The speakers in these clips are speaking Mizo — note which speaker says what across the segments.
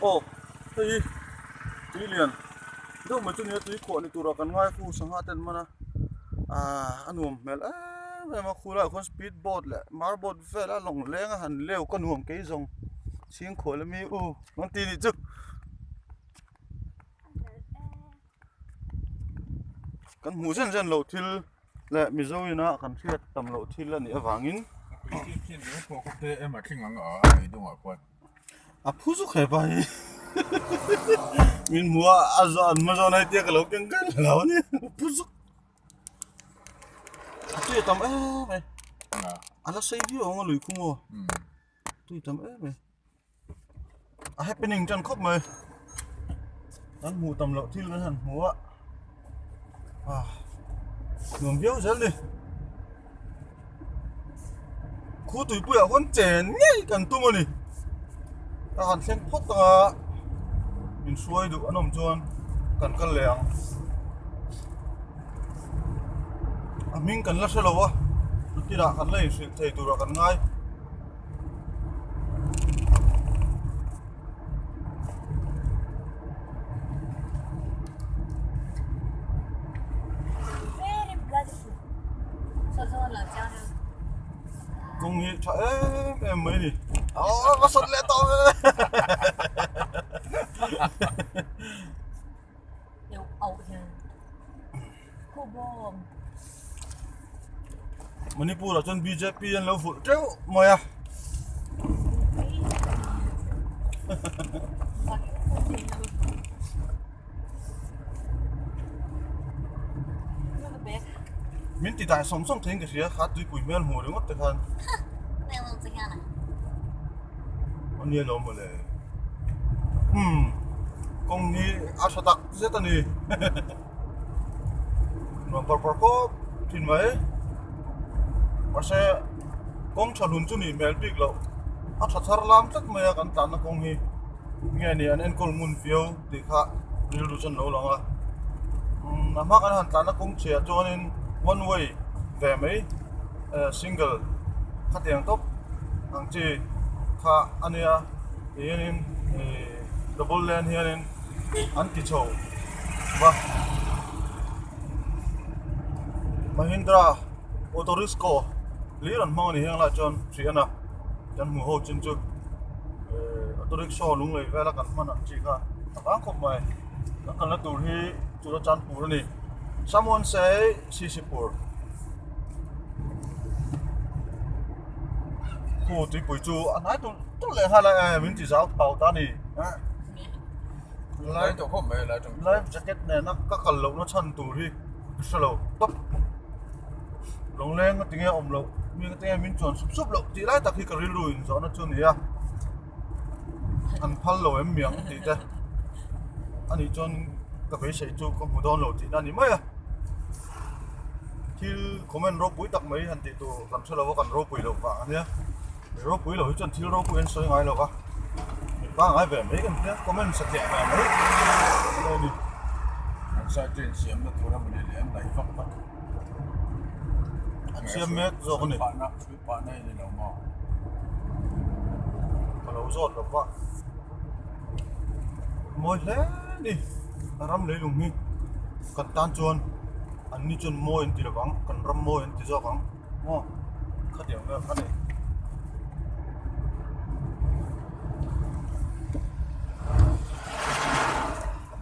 Speaker 1: Aw hei hi tui lian deuh mai chu nia tui khuah ni turah kan ngai khu sangha te an man a ahh a nuam hmel em em a khu laiah khuan speed boat leh mar boat vel a lawng leng a han leu ka nuam kei zawng chhing khual ami u an ti nih chu. Kan hmuh zen zen loh thil leh Mizo ina kan hriat tam loh thil a nih avangin a phu zuk he pa hi min hmu a a zawn hma zawn ai tia ka lo keng keng lo a ni a phu zuk a tui a tam em mai a la sei viau ang a lui khum aw tui tam em mai. A happening tan khawp mai kan hmuh tam loh thil kan han hmu a ah nuam viau zel ni khu tuipui ah khawn chen ngei kan tum a ni a han thleng phawt ang a min hruai duh an awm chuan kan kal leh ang a hming kan la hre lo a nakinah kan la inhrilh thei turah kan ngai. Kawng hi tha em em mai ni aw ka sawt leh tawh e Manipur ah chuan bjp an lo vulh teuh mai a. Min ti dai sawm sawm theiin ka hria kha tuipui hmel hmuh ringawt te khan. Ania lo mawle. Umm kawng hi a tha tak zet a ni. Nuam par par khawp thin mai. Mahse kawng tha hlun chu nih hmel bik loh a tha thar lam tlat mai a kan tlanna kawng hi nge ni an enkawl ngun viau tih kha rilru chu an lo lang a. Umm a hma kan han tlanna kawng chhiah chuanin one way ve mai single khatiang tawp ang chi kha a nia tihianin ih double lane hianin an ti chho va Mahindra auto rickshaw hlir an hmang a ni heng lai chuan hrih a na kan hmu ho chin chu eh auto rickshaw lunglei vela kan hman ang chi kha a vang khawp mai kan kalna tur hi Churachandpur a ni someone say Sisipur. Khu tuipui chu a hnai tulh tulh leh nghal a e min ti zau thau ta a ni life jacket nena ka kal lohna chhan tur hi ka hre lo tawp lawngleng a tinge awm loh mi te min chuan sup sup loh tih lai tak hi ka rilru in zawhna chu a ni a an phal lo em miang tih te anih chuan ka beisei chu ka hmu dawn lo tihna a ni mai a. Thil comment ropui tak mai han tih tur kan hre lo a kan ropui loh vang ania mi ropui lo hi chuan thil ropui an sawi ngai lo va mi pangngai ve mai kan tia comment satliah ve mai a ni.
Speaker 2: An side train siamna tur a mawni leh an daih vak vak.
Speaker 1: An siam mek zawk a ni.
Speaker 2: Sui pahna i ni lo maw?
Speaker 1: Ka lo zawt lo va. Mawi hle ni a ram leilung hi kan tan chuan an ni chuan mawi an ti lo vang kan ram mawi an ti zawk ang maw khatiang vel kha ni.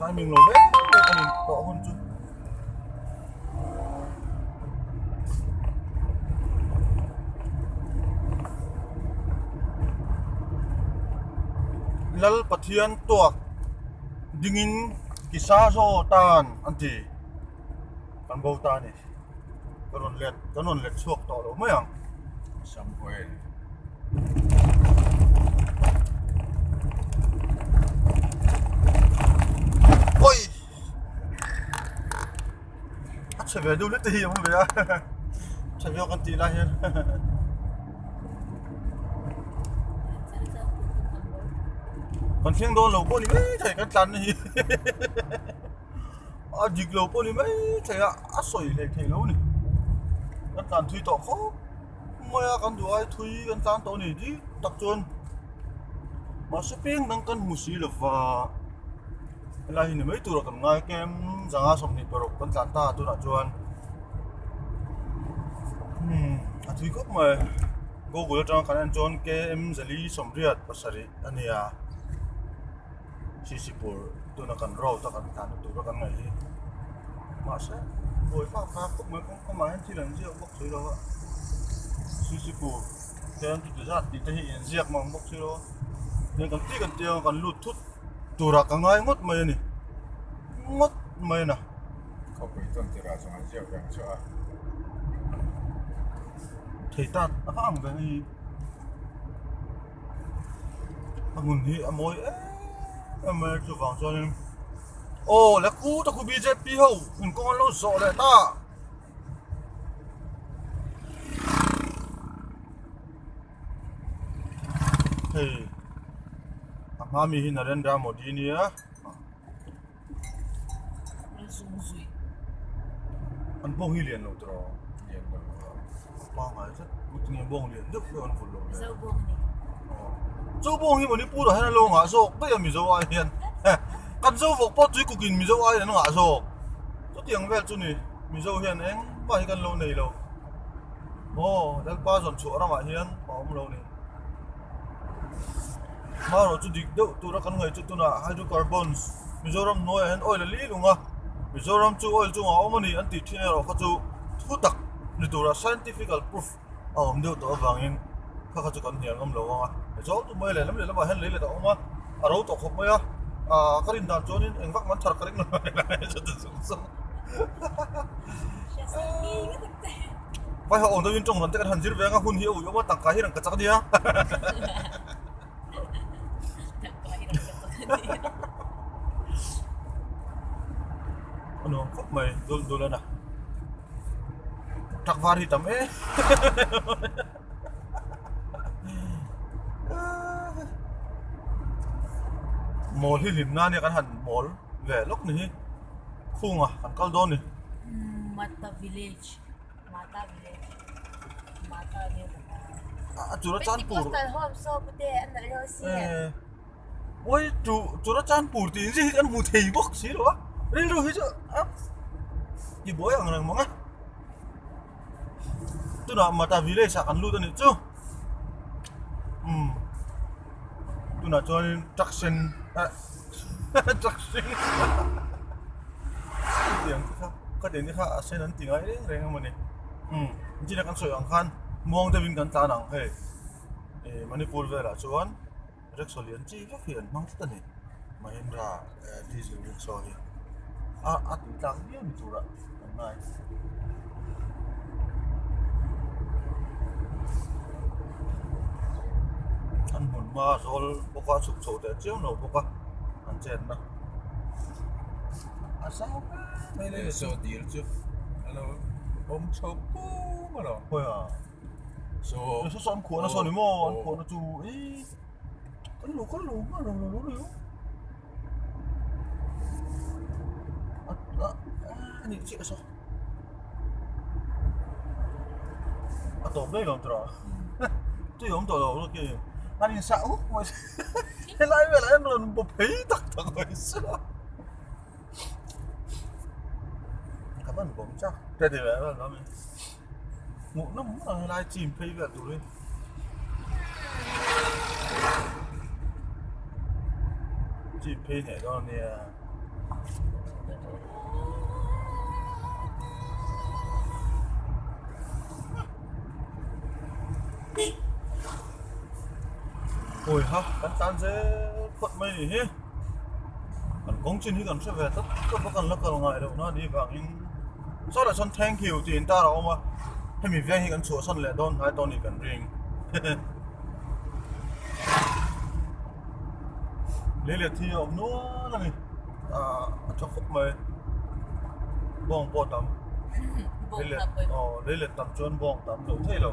Speaker 1: Timing lo mek mek a ni tawh hun chu. Lal Pathian tuak dingin kisa zaw tan an ti kan bo ta a ni ka rawn let kan rawn let chhuak tawh lo mai ang.
Speaker 2: Samuel.
Speaker 1: Oi! A chhe ve deuh hlek te hi a awm ve a chhe viau kan tih lai hian kan thleng dawn lo pawh ni mai thei kan tlan na hi a dik lo pawh ni mai thei a a sawi hlei thei lo a ni kan tlan thui tawh khawp mai a kan duh ai thui kan tlan tawh a ni dik tak chuan. Mahse peng dang kan hmu si lova helai hi ni mai tura kan ngai kem zanga 26 kan tlan ta tunah chuan umm a thui khawp mai google atanga kan en chuan km zali sawmriat pasarih a ni a Sisipur tuna kan road a kan tlan tura kan ngaih hi mahse buai fak fak khawp mai kawng kawngah hian thil an ziak bawk si lo a Sisipur. Chuan chuti zat tih te hi inziak mang bawk si lo a hei kan tih kan tih ang kan lut thut turah ka ngai ngawt mai a ni ngawt mai a na.
Speaker 2: Khawpui tawn tirah chuan an ziak reng chu a.
Speaker 1: Thei tan a va ang ve hei a hmun hi a mawi em em mai a chuvang chuanin aw le khu ta khu bjp ho inkawng an lo zawh leh ta. Hei a hma mi hi Narendra Modi nia an bawng hi lian lo tawh
Speaker 2: lian lo
Speaker 1: pangai zet tinge bawng lian deuh deuh an vul lo le
Speaker 3: Zo bawng ni
Speaker 1: Zo bawng hi Manipur ah hian an lo ngah zawk daih a Mizo ai hian kan zo vawk pawh tui kukin Mizo aiin an ngah zawk chutiang vel chu ni. Mizo hian engmah hi kan lo nei lo. Aw, Lalpa zawn chhuah ramah hian a awm lo ni. Hmarawh chu dik deuh tura kan ngaih chu tunah hydrocarbons Mizoram hnuaiah hian oil a li lung a, Mizoram chu oil chungah a awm a ni an tih thin erawh kha chu thu tak ni tura scientifical proof a awm deuh tawh avangin kha kha chu kan hnial ngam lo ang a. Mizo tu mai lehlam lehlamah hian lei let a awm a, a ro tawh khawp mai a, ah ka rin dan chuanin engvak man thar ka ring lo Vai ho awm deuhin tawng rawn te kan han zir ve ang a, hun hi a ui awm a, tangka hi rang ka chak ania. A nuam khawp mai dul dul a na. Truck var hi tam em Mawl hi hlim nan nia kan han mawl ve lawk ni hi. Khunga kan kal dawn ni.
Speaker 3: Mata village Mata village Mata ne
Speaker 1: a chura chanpur
Speaker 3: Pentecostal home so pute an nalh reuh si
Speaker 1: oi chu chura chanpur tih in hi kan hmu thei bawk si lo a rilru hi chu a ti buai ang reng mang a tunah Mata village ah kan lut a nih chu umm tunah chuanin truck sen ah Truck hring Chutiang te kha ka tih ni kha a sen an ti ngai reng reng emaw ni umm engtin kan sawi ang khan muang deuhin kan tlan ang hei ih Manipur velah chuan rickshaw lian chi vek hi an hmang tlat a ni Mahindra diesel rickshaw hi a a tih tlak viau ni turah kan ngai. An hmun hma a zawl bawk a chhuk chho teh chiang lo bawk a an chenna a zau mai mai
Speaker 2: le saw dil chu a lo awm chho pum a lo
Speaker 1: hawi a
Speaker 2: saw
Speaker 1: saw saw an khuahna saw ni maw an khuahna chu ih kan lo kal lo lo lo lo lo. A nih chiah saw a tawp daih lo tawh tui awm tawh lo rawh ki an in sah huk mai helai velah hian rawn bawp phei tak tak mai sia ka van bawm chak te ti ve vel lam in hmuh nawm ang helai chim phei vel turin. Chim phei hneh dawn ania. Ôi ha, kan tlan zel phawt mai ni hi. Kan kawng chin hi kan hre ve tlat tlat a kan la kal ngai loh na ni vangin sawtah sawn thank you tih in tar a awm a hemi veng hi kan chhuahsan leh dawn hnai tawh a ni kan ring lei leh thi a awm nual a ni ah a tha khawp mai bawng pawh a tam lei leh aw lei leh tam chuan bawng tam lo thei lo.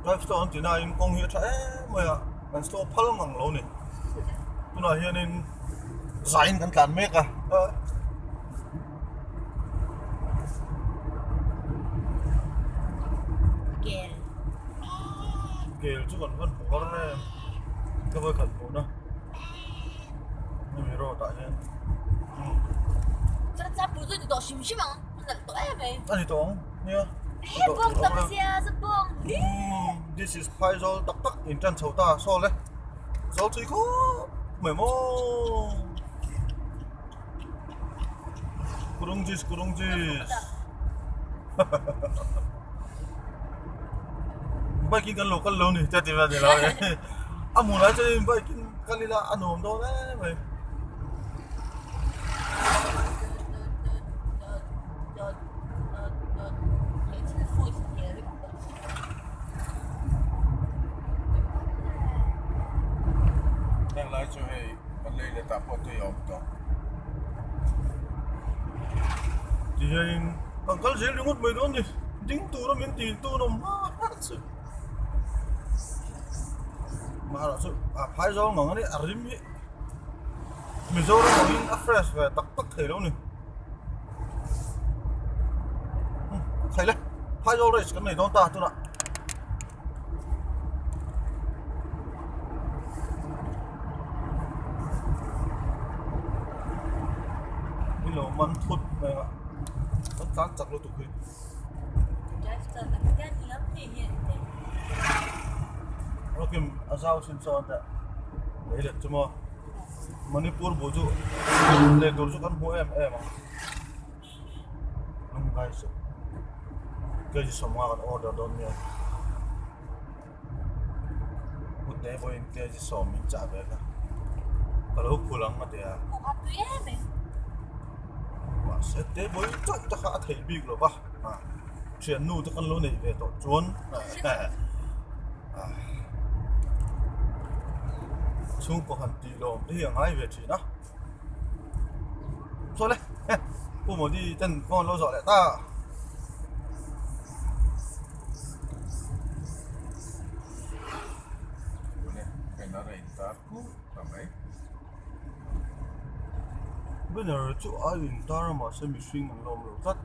Speaker 1: Drive slow an ti nain kawng hi a tha em mai a kan slow phal ngang lo ni tunah hianin zaiin kan tlan mek a Kel chu kan van hmu har em ka vawi khat hmuh na hemi road ah hian
Speaker 3: Chuan chapul chu ni tawh hrim hrim ang a nalh tawh em mai.
Speaker 1: A ni tawh ang nia.
Speaker 3: He bawng tam sia sa bawng.
Speaker 1: This is Phaizol tak tak in tan chho ta saw le zawl thui khawp mai maw. Kurung jis kurung jis. Bike in kan lo kal lo ni te ti vel ni lo e. A hmuh lai chuan bike in kal ila a nuam dawn em mai.
Speaker 2: Heng lai chu hei kan lei leh tah pawh tui a awm tawh.
Speaker 1: Ti hianin kan kal zel ringawt mai dawn ni ding tura min ti tun awm hma hma chu mahara chu a phai zawng ngang a ni a rim hi Mizoram angin a fresh ve tak tak thei lo ni thei le phai zawng race kan nei dawn ta tunah. Ni lo man thut mai a kan tlan chak lutuk hi. Rokim a zau chin chuan teh lei let chu maw Manipur bu chu lei tur chu kan hmu em em ang. Lungngai suh kg sawmnga kan order dawn nia kut nei pawhin kg sawm min chah ve kha ka lo khul ang a ti a mahse te pawhin chauh te kha a theih bik lo va thiannu te kan lo neih ve tawh chuan chhungkaw han tih lawm te hi a ngai ve thin a. Saw le Pu Modi ten phone lo zawh leh ta. Banner chu a intar a mahse mihring an la awm lo tlat.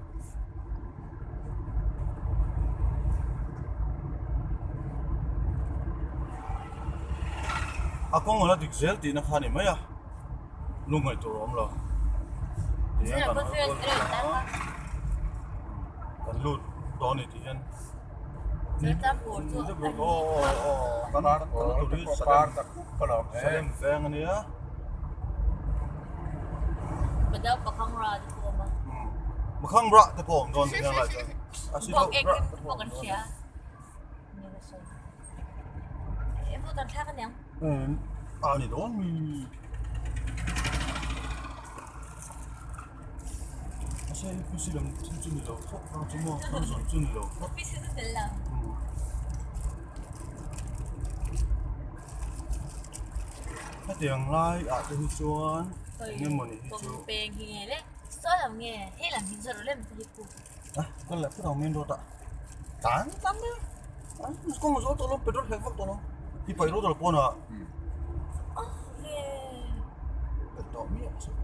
Speaker 1: A kawng ala dik zel tihna kha a ni mai a lungngaih tur a awm lo tihian kan hawi kual vel a kan lut dawn a ni tih hian aw aw aw kan tur hi salem veng a nia. Makhang rah te pawh a awm dawn tih hian lai chuan a si deuh rah te pawh a awm dawn. A ni dawn mi. A se APC lam thil chu ni lo khawp ang chu maw kan zawn chu ni lo khawp. Hetiang lai ah te hi chuan eng emaw ni hi chu. A kal leh phawt ang main road ah tan tan mai a kawng a zawl tawh lo petrol hek vak tawh lo hi paih road ah pawn ah pet tawh miah suh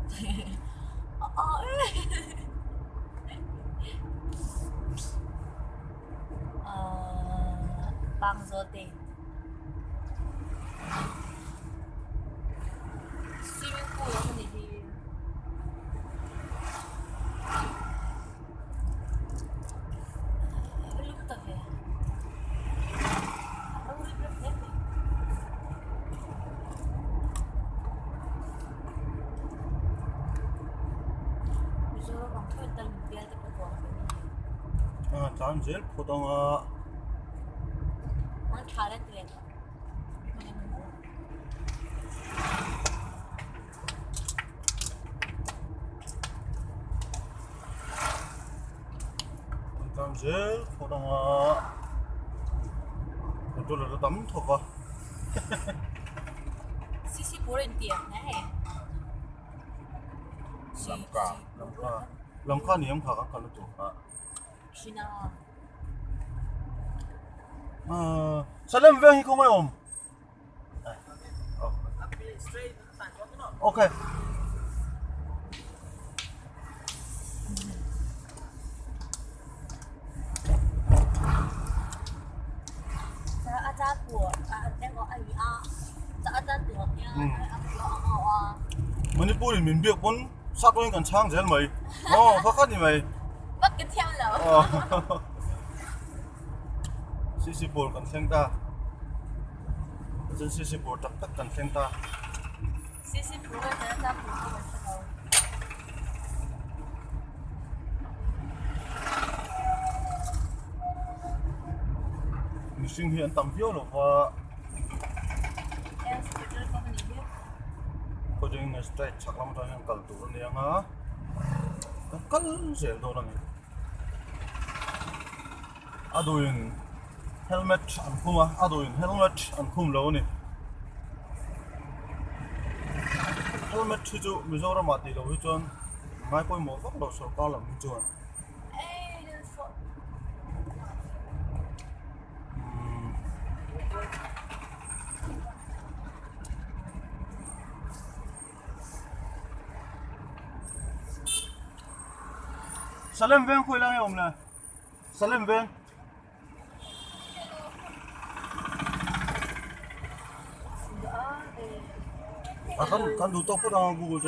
Speaker 3: Swimming pool a ni hi. Lum ta ve. A lo rip rep hle mai. Mizoram ang tho in tal bial te pawh tuam ve ni hi.
Speaker 1: A tlan zel phawt ang a.
Speaker 3: An tha le ti leh.
Speaker 1: An tlan zel phawt ang a petrol a la tam thawk a.
Speaker 2: Lamka
Speaker 1: Lamka Lamka ni ang kha kan kal lutuk a. Salem veng hi khawngaih awm. Okay. Manipur in min biak pawn sap tawngin kan chhang zel mai. Aw kha kha ni mai.
Speaker 3: Vak ka thiam lo.
Speaker 1: Sisipur kan thleng ta. Chuan Sisipur tak tak kan thleng ta.
Speaker 3: Sisipur a tel ta pur pawh kan hre lo.
Speaker 1: Mihring hi an tam viau lo va. Khawding nge straight chhak lam atang hian kal tur a ni ang a. Kan kal zel dawn a ni. A duhin helmet an khum a, a duhin helmet an khum lo a ni. Helmet hi chu Mizoram ah tih loh hi chuan ngai pawimawh vak lo sorkar lam hi chuan. Salem veng khawi lai nge awm le? Salem veng. A kan kan duh tawk phawt ang a Google Translate.